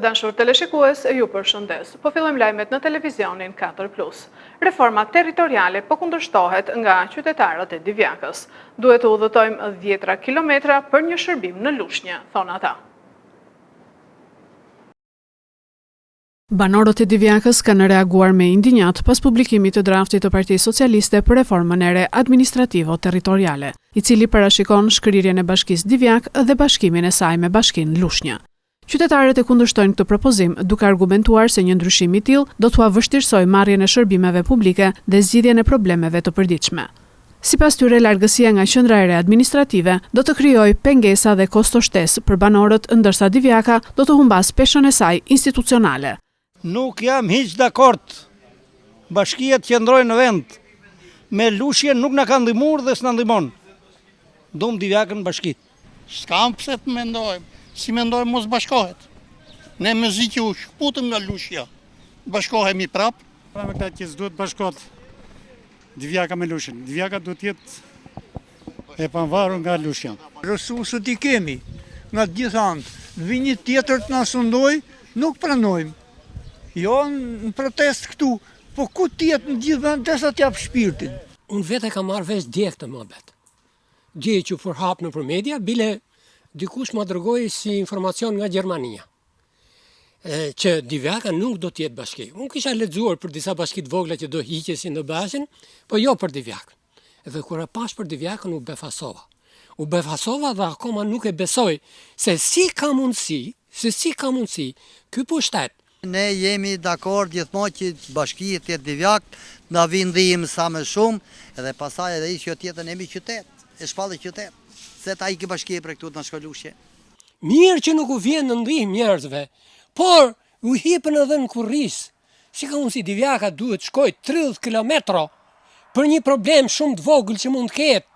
Të dashur teleshikues, ju përshëndes. Po fillojmë lajmet në televizionin 4 Plus. Reforma territoriale po kundërshtohet nga qytetarët e Divjakës. Duhet të udhëtojmë dhjetra kilometra për një shërbim në Lushnjë, thonë ata. Banorët e Divjakës kanë reaguar me indinjatë pas publikimit të draftit të Partisë Socialiste për reformën e re administrativo-territoriale, i cili parashikon shkrirjen e Bashkisë Divjakë dhe bashkimin e saj me Bashkinë Lushnjë. Qytetarët e kundërshtojnë këtë propozim, duke argumentuar se një ndryshim i tillë do t'ua vështirësojë marrjen e shërbimeve publike dhe zgjidhjen e problemeve të përditshme. Sipas tyre, largësia nga qendra e re administrative do të krijojë pengesa dhe kosto shtesë për banorët, ndërsa Divjaka do të humbasë peshën e saj institucionale. Nuk jam hiç dakord. Bashkia të qëndrojë në vend. Me Lushnjën nuk na ka ndihmuar dhe s'na ndihmon. Dum Divjakën në bashki. S'kam pse të mendojmë, si mendojmë mos bashkohet. Ne mezi që u shkëputëm nga Lushnja, bashkohemi prapë. Pra me këta që s'duhet bashkohet Divjaka me Lushnjën. Divjaka duhet të jetë e pavarur nga Lushnja. Resurset i kemi nga të gjitha anët. Të vijë një tjetër të na sundojë, nuk pranojmë. Jo në protestë këtu, po ku të jetë në gjithë vendin derisa të japë shpirtin. Unë vetë e kam marrë vesh dje këtë muhabet. Dje që u përhap nëpër media, bile dikush ma dërgoi si informacion nga Gjermania. që Divjaka nuk do të jetë bashki. Unë kisha lexuar për disa bashki të vogla që do hiqeshin do bëheshin, po jo për Divjakën. Dhe kur e pashë për Divjakën u befasova. U befasova dhe akoma nuk e besoj se si ka mundësi, se si ka mundësi ky pushtet Ne jemi dakord gjithmonë që bashkia të jetë Divjakë, të na vijë ndihmë sa më shumë, edhe pastaj edhe ish jo tjetër ne jemi qytet, e shpallë qytet. Se ta ikë bashkia prej këtu të na shkojë Lushnje. Mirë që nuk u vjen në ndihmë njerëzve, por u hipën edhe në kurriz. Si ka mundësi Divjaka duhet të shkojë 30 kilometra për një problem shumë të vogël që mund të ketë.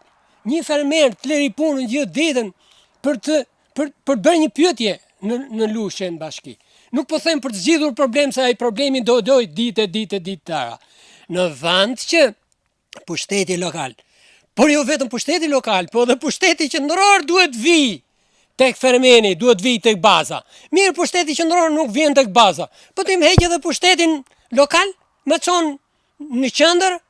Një fermer të lëri punën gjithë ditën për të për për të bërë një pyetje në në Lushnjë në bashki. Nuk po them për të zgjidhur problem se ai problemi do dojë ditë e ditë e ditë të tëra. Në vend që pushteti lokal. Por jo vetëm pushteti lokal, po edhe pushteti qendror duhet vijë tek fermeri, duhet vijë tek baza. Mirë, pushteti qendror nuk vjen tek baza. Po ti më heq edhe pushtetin lokal, më çon në qendër,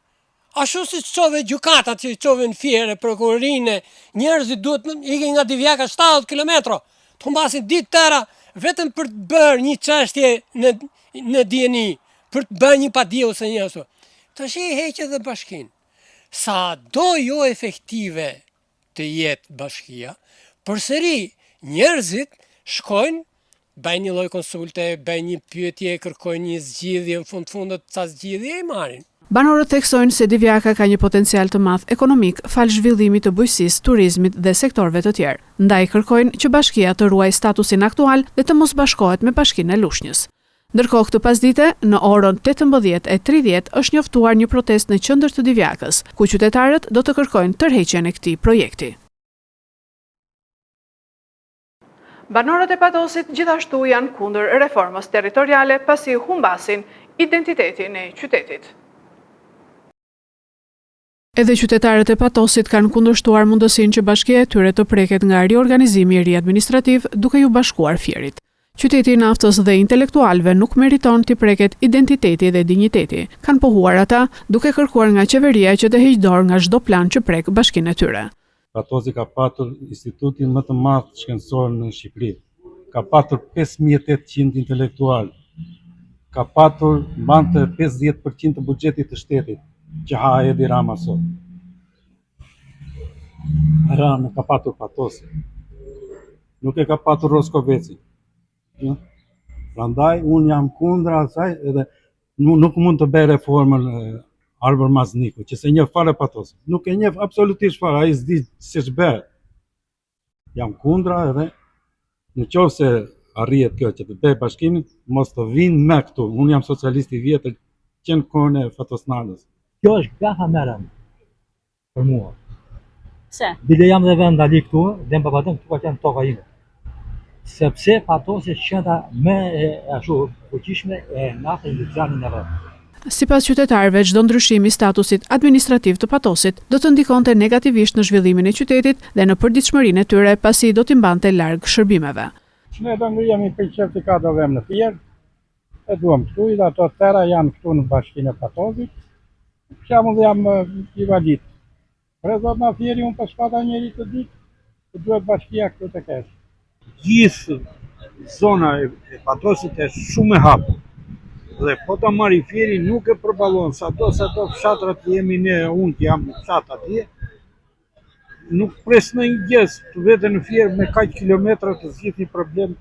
ashtu siç çove gjykatat që i çove në Fier e prokurorinë, njerëzit duhet të ikin nga Divjaka 70 kilometra, të humbasin ditë tëra vetëm për të bërë një çështje në në dijeni, për të bërë një padi ose një ashtu. Tash i heq edhe bashkinë. Sa do jo efektive të jetë bashkia, përsëri njerëzit shkojnë, bëjnë një lloj konsulte, bëjnë një pyetje, kërkojnë një zgjidhje, në fund të fundit ca zgjidhje i marrin. Banorët theksojnë se Divjaka ka një potencial të madh ekonomik falë zhvillimit të bujqësisë, turizmit dhe sektorëve të tjerë, ndaj kërkojnë që bashkia të ruajë statusin aktual dhe të mos bashkohet me Bashkinë e Lushnjës. Ndërkohë këtë pasdite, në orën 18:30 është njoftuar një protestë në qendër të Divjakës, ku qytetarët do të kërkojnë tërheqjen e këtij projekti. Banorët e Patosit gjithashtu janë kundër reformës territoriale pasi humbasin identitetin e qytetit. Edhe qytetarët e Patosit kanë kundërshtuar mundësinë që bashkia e tyre të preket nga riorganizimi i ri administrativ duke iu bashkuar Fierit. Qyteti i naftës dhe intelektualëve nuk meriton t'i preket identiteti dhe dinjiteti, kanë pohuar ata, duke kërkuar nga qeveria që të heqë dorë nga çdo plan që prek bashkinë e tyre. Patosi ka patur institutin më të madh shkencor në Shqipëri. Ka patur 5800 intelektualë. Ka patur mbante 50% të buxhetit të shtetit që ha Edi Rama sot. Rama ka patur Patosi. Nuk e ka patur Roskoveci. Prandaj unë jam kundra asaj edhe nuk, nuk mund të bëjë reformën Arbër Mazniku, që s'e njeh fare Patosin. Nuk e njeh absolutisht fare, ai s'di se ç'bëhet. Jam kundra edhe në qoftë se arrihet kjo që të bëjë bashkimin, mos të vinë më këtu. Unë jam socialist i vjetër që në kohën e Fatos Nanos. Kjo është gafa më e rëndë. për mua. Pse? Bile jam dhe vendali këtu, dhe në babaden këtu ka qenë toka ime. Sepse Patosi është qendra më e ashtu fuqishme e naftës industriale në vend. Sipas qytetarëve, çdo ndryshim i statusit administrativ të Patosit do të ndikonte negativisht në zhvillimin e qytetit dhe në përditshmërinë e tyre, pasi do t'i mbante larg shërbimeve. Ne do ngrihemi për certifikat do vem në Fier, e duam këtu, dhe ato tëra janë këtu në bashkinë e Patosit. Për shembull jam invalid. Pre zot nga Fieri unë po s'pata njeri të dytë, të duhet bashkia këtu të kesh. Gjithë zona e Patosit është shumë e hapur. Dhe po ta marri Fieri nuk e përballon, sado sado fshatrat jemi ne, unë që jam në fshat atje, nuk pres ndonjë gjë të vete në Fier me kaq kilometra të zgjidh një problem.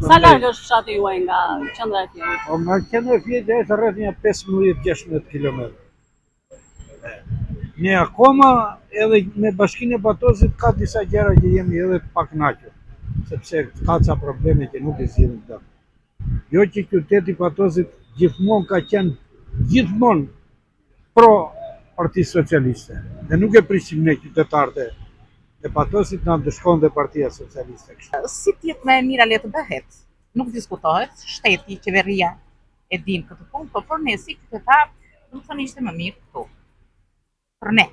Sa larg është fshati juaj nga qendra e Fierit? Po nga qendra e Fierit është rreth një 15-16 kilometra. Ne akoma edhe me bashkinë e Patosit ka disa gjëra që jemi edhe të pakënaqur, sepse ka ca probleme që nuk i zgjidhim dot. Jo që qyteti i Patosit gjithmonë ka qenë gjithmonë pro Partisë Socialiste. Dhe nuk e prishim ne qytetarët e Patosit na ndëshkon dhe Partia Socialiste kështu. Si të jetë më e mira le të bëhet. Nuk diskutohet, shteti, qeveria e din këtë punë, po për ne si qytetar, domethënë ishte më mirë këtu. Për ne.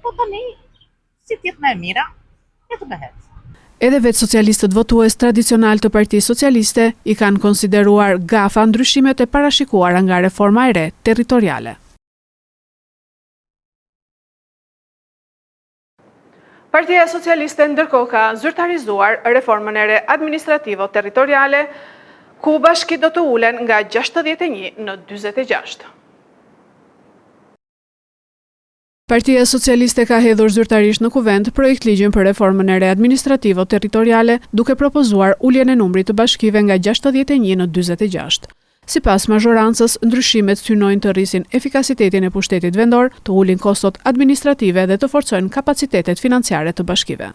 Po tani, si të jetë më e mira, le të bëhet. Edhe vetë socialistët votues tradicionalë të Partisë Socialiste i kanë konsideruar gafa ndryshimet e parashikuara nga reforma e re territoriale. Partia Socialiste ndërkohë ka zyrtarizuar reformën e re administrativo-territoriale, ku bashkitë do të ulen nga 61 në 46. Partia Socialiste ka hedhur zyrtarisht në Kuvend projektligjin për reformën e re administrativo-territoriale, duke propozuar uljen e numrit të bashkive nga 61 në 46. Sipas mazhorancës, ndryshimet synojnë të rrisin efikasitetin e pushtetit vendor, të ulin kostot administrative dhe të forcojnë kapacitetet financiare të bashkive.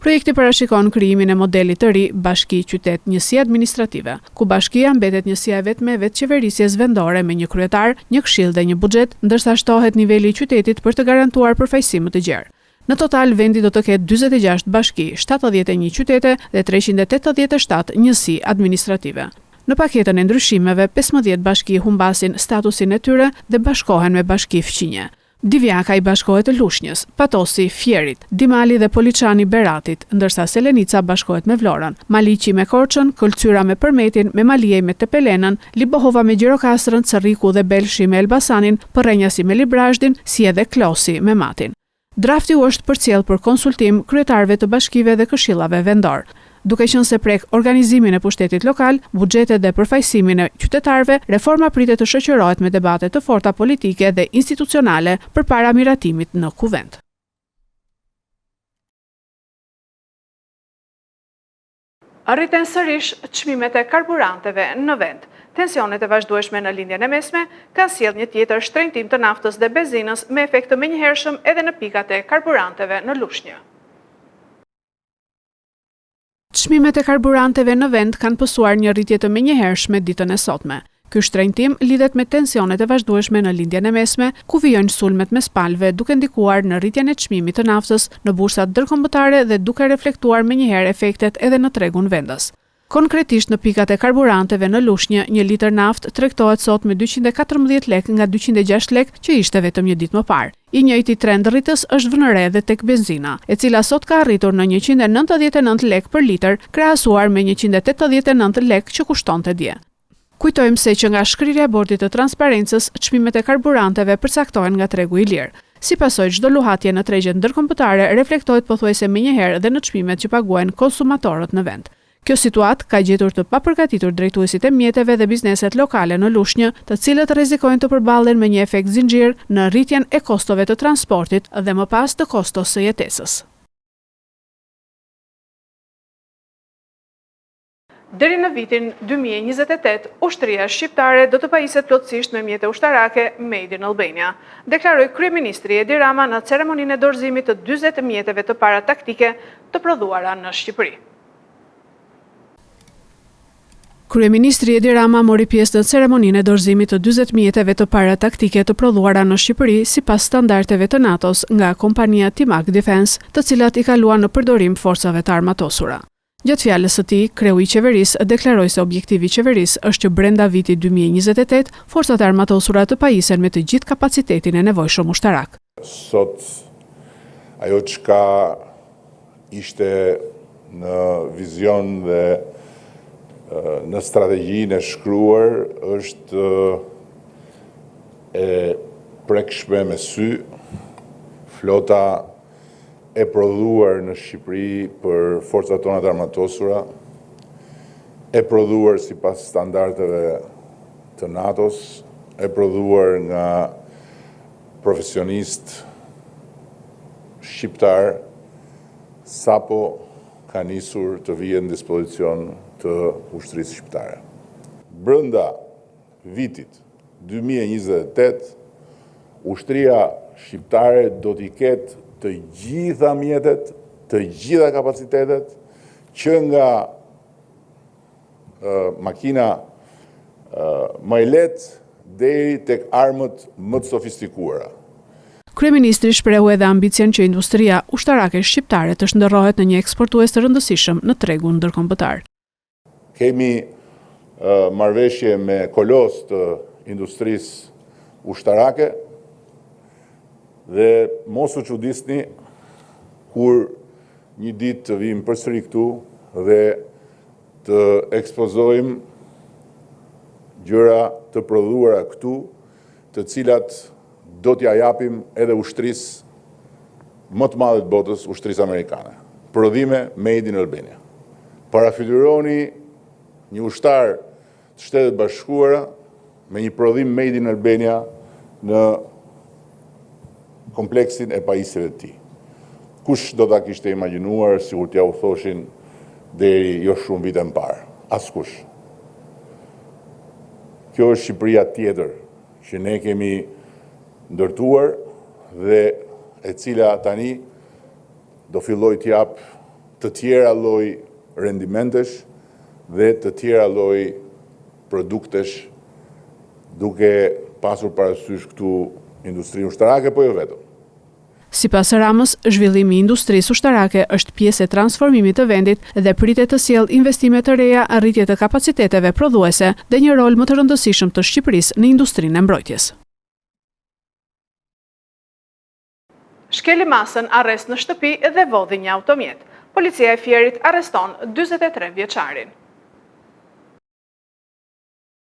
Projekti parashikon krijimin e modelit të ri bashki-qytet-njësi administrative, ku bashkia mbetet njësia e vetme e vetëqeverisjes vendore me një kryetar, një këshill dhe një buxhet, ndërsa shtohet niveli i qytetit për të garantuar përfaqësim më të gjerë. Në total, vendi do të ketë 46 bashki, 71 qytete dhe 387 njësi administrative. Në paketën e ndryshimeve, 15 bashki humbasin statusin e tyre dhe bashkohen me bashki fqinje. Divjaka i bashkohet Lushnjës, Patosi, Fierit, Dimali dhe Poliçani Beratit, ndërsa Selenica bashkohet me Vlorën, Maliqi me Korçën, Këlcyra me Përmetin, Memaliaj me Tepelenën, Libohova me Gjirokastrën, Cërriku dhe Belshi me Elbasanin, Përrenjasi me Librazhdin, si edhe Klosi me Matin. Drafti u është përcjellë për konsultim kryetarëve të bashkive dhe këshillave vendorë. Duke qenë se prek organizimin e pushtetit lokal, buxhetet dhe përfaqësimin e qytetarëve, reforma pritet të shoqërohet me debate të forta politike dhe institucionale përpara miratimit në Kuvend. Rriten sërish çmimet e karburanteve në vend. Tensionet e vazhdueshme në Lindjen e Mesme kanë sjellë një tjetër shtrenjtim të naftës dhe benzinës me efekt të menjëhershëm edhe në pikat e karburanteve në Lushnjë. Çmimet e karburanteve në vend kanë pësuar një rritje të menjëhershme ditën e sotme. Ky shtrenjtim lidhet me tensionet e vazhdueshme në Lindjen e Mesme, ku vijojnë sulmet mes palëve, duke ndikuar në rritjen e çmimit të naftës në bursat ndërkombëtare dhe duke reflektuar menjëherë efektet edhe në tregun vendas. Konkretisht në pikat e karburanteve në Lushnjë, një litër naftë tregtohet sot me 214 lekë nga 206 lekë që ishte vetëm një ditë më parë. I njëjti trend rritës është vënë re dhe tek benzina, e cila sot ka arritur në 199 lekë për litër, krahasuar me 189 lekë që kushtonte dje. Kujtojmë se që nga shkrirja e Bordit të Transparencës, çmimet e karburanteve përcaktohen nga tregu i lirë. Si pasojë, çdo luhatje në tregjet ndërkombëtare reflektohet pothuajse menjëherë dhe në çmimet që paguajnë konsumatorët në vend. Kjo situatë ka gjetur të papërgatitur drejtuesit e mjeteve dhe bizneset lokale në Lushnjë, të cilët rrezikojnë të përballen me një efekt zinxhir në rritjen e kostove të transportit dhe më pas të kostos së jetesës. Deri në vitin 2028, ushtria shqiptare do të pajiset plotësisht me mjete ushtarake Made in Albania, deklaroi kryeministri Edi Rama në ceremoninë e dorëzimit të 40 mjeteve të para taktike të prodhuara në Shqipëri. Kryeministri Edi Rama mori pjesë në ceremoninë e dorëzimit të 40 mjeteve të para taktike të prodhuara në Shqipëri sipas standardeve të NATO-s nga kompania Timak Defense, të cilat i kaluan në përdorim forcave të armatosura. Gjatë fjalës së tij, kreu i qeverisë deklaroi se objektivi i qeverisë është që brenda vitit 2028 forcat e armatosura të pajisen me të gjithë kapacitetin e nevojshëm ushtarak. Sot ajo çka ishte në vizion dhe në strategjinë e shkruar është e prekshme me sy, flota e prodhuar në Shqipëri për forcat tona të armatosura, e prodhuar sipas standardeve të NATO-s, e prodhuar nga profesionistë shqiptarë, sapo ka nisur të vihet në dispozicion të ushtrisë shqiptare. Brenda vitit 2028, ushtria shqiptare do t'i ketë të gjitha mjetet, të gjitha kapacitetet, që nga makina më e lehtë deri tek armët më të sofistikuara. Kryeministri shprehu edhe ambicien që industria ushtarake shqiptare të shndërrohet në një eksportues të rëndësishëm në tregun ndërkombëtar. Kemi marrëveshje me kolosë të industrisë ushtarake dhe mos u çudisni kur një ditë të vijmë përsëri këtu dhe të ekspozojmë gjëra të prodhuara këtu, të cilat do t'ia japim edhe ushtrisë më të madhe të botës, ushtrisë amerikane. Prodhime made in Albania. Parafytyroni një ushtar të Shteteve të Bashkuara me një prodhim made in Albania në kompleksin e pajisjeve të tij. Kush do ta kishte imagjinuar sikur t'jua thoshin deri jo shumë vite më parë? Askush. Kjo është Shqipëria tjetër që ne kemi ndërtuar dhe e cila tani do fillojë të japë të tjera lloj rendimentesh dhe të tjera lloj produktesh duke pasur parasysh këtu industrinë ushtarake, po jo vetëm. Sipas Ramës, zhvillimi i industrisë ushtarake është pjesë e transformimit të vendit dhe pritet të sjellë investime të reja, rritje të kapaciteteve prodhuese dhe një rol më të rëndësishëm të Shqipërisë në industrinë e mbrojtjes. Shkeli masën arrest në shtëpi dhe vodhi një automjet. Policia e Fierit arreston 43 vjeçarin.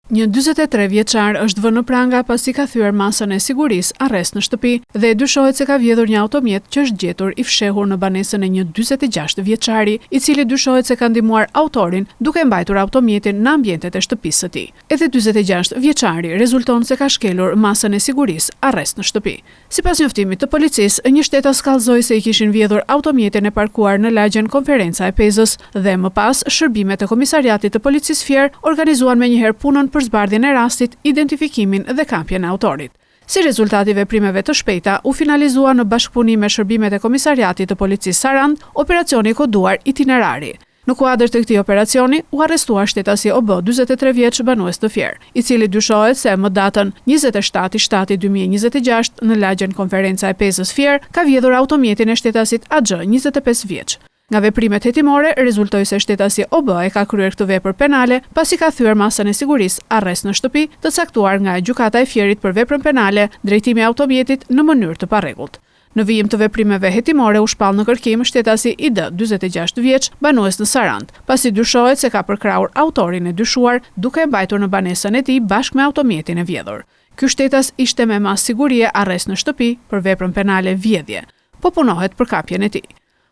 Një 43 vjeçar është vënë në pranga pasi ka thyer masën e sigurisë arrest në shtëpi dhe dyshohet se ka vjedhur një automjet që është gjetur i fshehur në banesën e një 46 vjeçari, i cili dyshohet se ka ndihmuar autorin duke mbajtur automjetin në ambientet e shtëpisë së tij. Edhe 46 vjeçari rezulton se ka shkelur masën e sigurisë arrest në shtëpi. Sipas njoftimit të policisë, një shtetas kallëzoi se i kishin vjedhur automjetin e parkuar në lagjen Konferenca e Pezës dhe më pas shërbimet e Komisariatit të Policisë Fier organizuan menjëherë punën për zbardhjen e rastit, identifikimin dhe kapjen e autorit. Si rezultat i veprimeve të shpejta, u finalizua në bashkëpunim me shërbimet e Komisariatit të Policisë Sarandë, operacioni i koduar Itinerari. Në kuadër të këtij operacioni, u arrestua shtetasi OB, 43 vjeç, banues në Fier, i cili dyshohet se më datën 27 i shtati 2026 në lagjen Konferenca e Pezës Fier, ka vjedhur automjetin e shtetasit AXH, 25 vjeç. Nga veprimet hetimore, rezultoi se shtetasi OB e ka kryer këtë vepër penale pasi ka thyer masën e sigurisë arrest në shtëpi, të caktuar nga Gjykata e Fierit për veprën penale drejtimi i automjetit në mënyrë të parregullt. Në vijim të veprimeve hetimore u shpall në kërkim shtetasi ID, 46 vjeç, banues në Sarandë, pasi dyshohet se ka përkrahur autorin e dyshuar duke e mbajtur në banesën e tij bashkë me automjetin e vjedhur. Ky shtetas ishte me masë sigurie arrest në shtëpi për veprën penale vjedhje. Po punohet për kapjen e tij.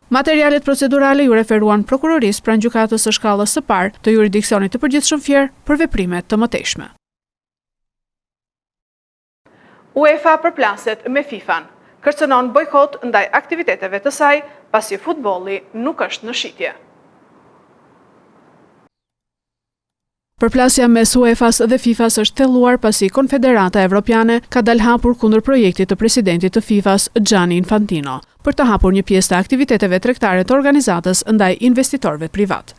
Materialet procedurale iu referuan prokurorisë pranë Gjykatës së Shkallës së Parë të Juridiksionit të Përgjithshëm Fier për veprime të mëtejshme. UEFA përplaset me FIFA-n, kërcënon bojkot ndaj aktiviteteve të saj, pasi futbolli nuk është në shitje. Përplasja mes UEFA-s dhe FIFA-s është thelluar pasi Konfederata Evropiane ka dalë hapur kundër projektit të presidentit të FIFA-s, Gianni Infantino, për të hapur një pjesë të aktiviteteve tregtare të organizatës ndaj investitorëve privatë.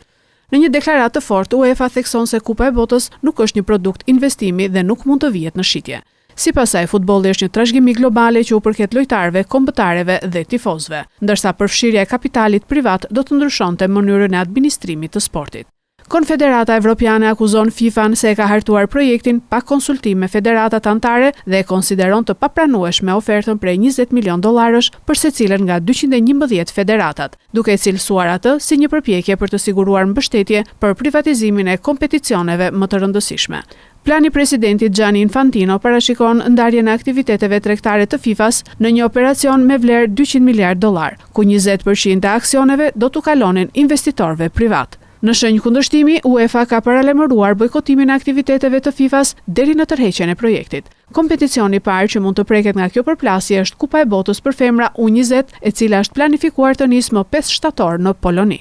Në një deklaratë të fortë, UEFA thekson se Kupa e Botës nuk është një produkt investimi dhe nuk mund të vihet në shitje. Sipas saj, futbolli është një trashëgimi globale që u përket lojtarëve, kombëtareve dhe tifozëve, ndërsa përfshirja e kapitalit privat do të ndryshonte mënyrën e administrimit të sportit. Konfederata Evropiane akuzon FIFA-n se e ka hartuar projektin pa konsultim me federatat anëtare dhe e konsideron të papranueshme ofertën prej 20 milionë dollarësh për secilën nga 211 federatat, duke e cilësuar atë si një përpjekje për të siguruar mbështetje për privatizimin e kompeticioneve më të rëndësishme. Plani i presidentit Gianni Infantino parashikon ndarjen e aktiviteteve tregtare të FIFA-s në një operacion me vlerë 200 miliardë dollarë, ku 20 për qind e aksioneve do t'u kalonin investitorëve privatë. Në shenjë kundërshtimi, UEFA ka paralajmëruar bojkotimin e aktiviteteve të FIFA-s deri në tërheqjen e projektit. Kompeticioni i parë që mund të preket nga kjo përplasje është Kupa e Botës për femra U20, e cila është planifikuar të nisë më 5 shtator në Poloni.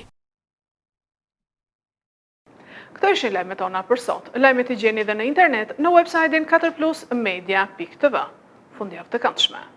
Këto ishin lajmet tona për sot. Lajmet i gjeni dhe në internet në website-in 4plusmedia.tv. Fundjavë të këndshme.